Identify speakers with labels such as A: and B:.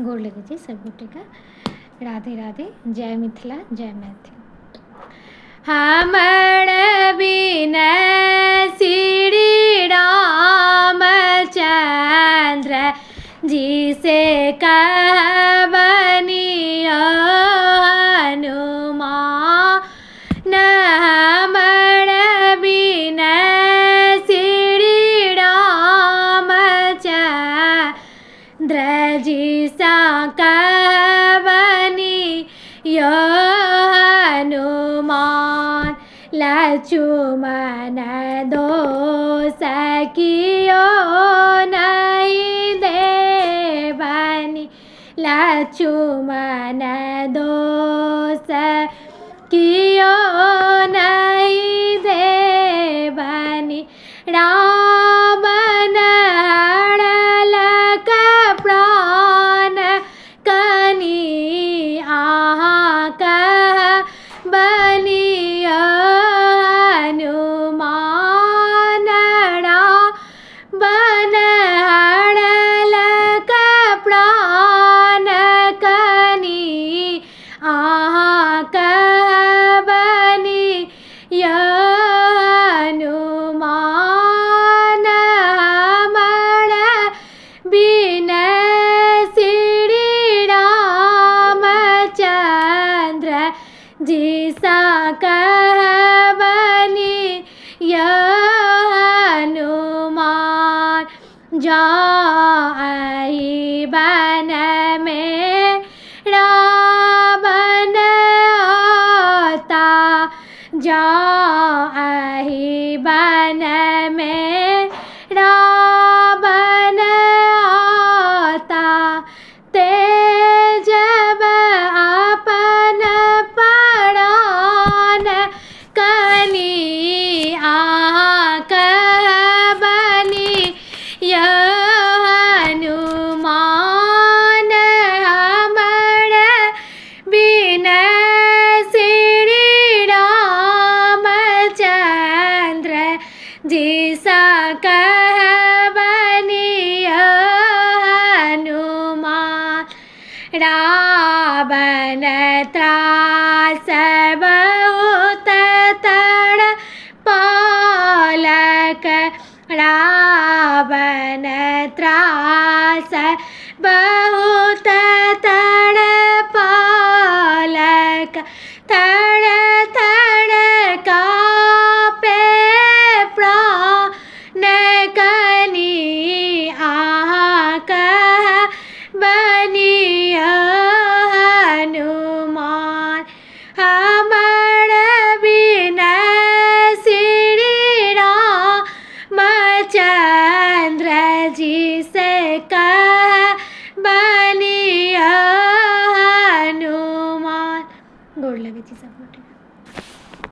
A: गोर लगै छी सभगोटेके। राधे राधे, जय मिथिला, जय मैथिली। हमर विनय श्री रामचन्द्र जी से कहबनि हनुमान, हमर विनय श्री रामचन्द्र जी सँ कहबनि यौ हनुमान, लक्ष्मण दोष कियो नहि देबनि, लक्ष्मण दोष कियो नहि देबनि, रावण हरलक प्राण कनि अहाँ कहबनि हनुमान, रावण हरलक प्राण कनि अहाँ कहबनि यौ हनुमान, हमर विनय श्री रामचन्द्र जी सँ कहबनि यौ हनुमान, जँ एहि वनमे रावण औता, जँ एहि वनमे रावण औता, तेजब अपन परान कनि अहाँ कहबनि यौ हनुमान, हमर विनय श्री रामचन्द्र जी सँ कहबनि यौ हनुमान, रावण त्रास बहुत तड़पौलक, रावण त्रास बहुत तड़पौलक, थर थर काँपे प्राण कनि अहाँ कहबनि यौ हनुमान, हमर विनय श्री रामचन्द्र जी से कहबनि यौ हनुमान। गोर लगै छी सभगोटेके।